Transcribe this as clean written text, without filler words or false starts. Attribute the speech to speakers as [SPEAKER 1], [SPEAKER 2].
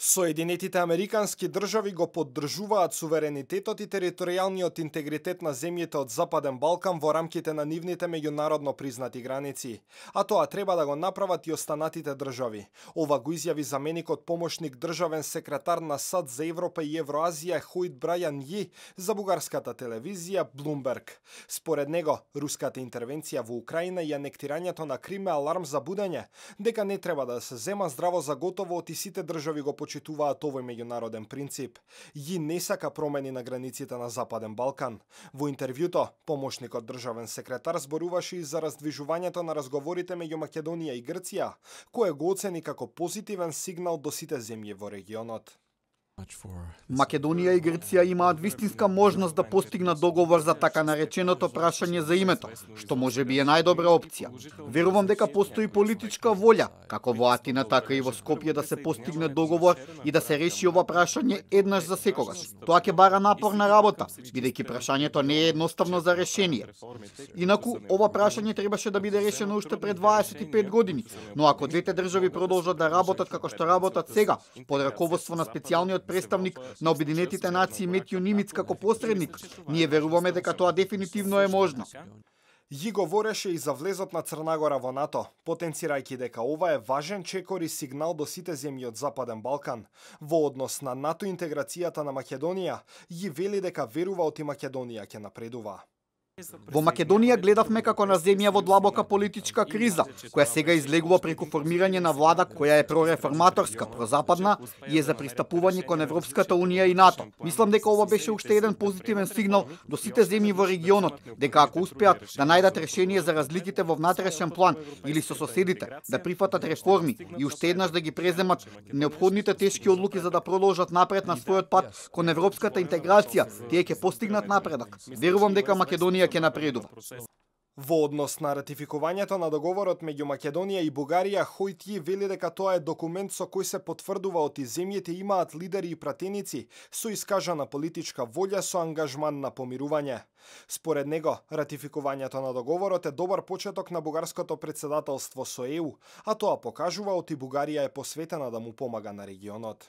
[SPEAKER 1] Соединетите Американски држави го поддржуваат суверенитетот и територијалниот интегритет на земјите од Западен Балкан во рамките на нивните меѓународно признати граници, а тоа треба да го направат и останатите држави. Ова го изјави заменикот помошник државен секретар на САД за Европа и Евроазија Хуит Брајан Ји за бугарската телевизија Bloomberg. Според него, руската интервенција во Украина и анектирањето на Крим е аларм за будење, дека не треба да се зема здраво за готово од и сите држави го почитуваат овој меѓународен принцип. Ји не сака промени на границите на Западен Балкан. Во интервјуто, помошникот државен секретар зборуваше и за раздвижувањето на разговорите меѓу Македонија и Грција, кое го оцени како позитивен сигнал до сите земји во регионот.
[SPEAKER 2] Македонија и Грција имаат вистинска можност да постигнат договор за така нареченото прашање за името, што може би е најдобра опција. Верувам дека постои политичка волја, како во Атина, така и во Скопје, да се постигне договор и да се реши ова прашање еднаш за секогаш. Тоа ќе бара напорна работа, бидејќи прашањето не е едноставно за решение. Инаку, ова прашање требаше да биде решено уште пред 25 години, но ако двете држави продолжат да работат како што работат сега, под раководство на специјалниот представник на Обединетите нации Метју Нимиц како посредник, ние веруваме дека тоа дефинитивно е можно.
[SPEAKER 1] Ји говореше и за влезот на Црнагора во НАТО, потенцирајќи дека ова е важен чекор и сигнал до сите земји од Западен Балкан. Во однос на НАТО интеграцијата на Македонија, Ји вели дека верува оти Македонија ќе напредува.
[SPEAKER 2] Во Македонија гледавме како на земја во длабока политичка криза, која сега излегува преку формирање на влада која е прореформаторска, прозападна и е за пристапување кон Европската унија и НАТО. Мислам дека ова беше уште еден позитивен сигнал до сите земји во регионот, дека ако успеат да најдат решение за разликите во внатрешен план или со соседите, да прифатат реформи и уште еднаш да ги преземат неопходните тешки одлуки за да продолжат напред на својот пат кон европската интеграција, тие ќе постигнат напредок. Верувам дека Македонија ќе напредува.
[SPEAKER 1] Во однос на ратификувањето на договорот меѓу Македонија и Бугарија, Хуит Ји вели дека тоа е документ со кој се потврдува оти земјите имаат лидери и пратеници со искажана политичка волја со ангажман на помирување. Според него, ратификувањето на договорот е добар почеток на бугарското претседателство со ЕУ, а тоа покажува оти Бугарија е посветена да му помага на регионот.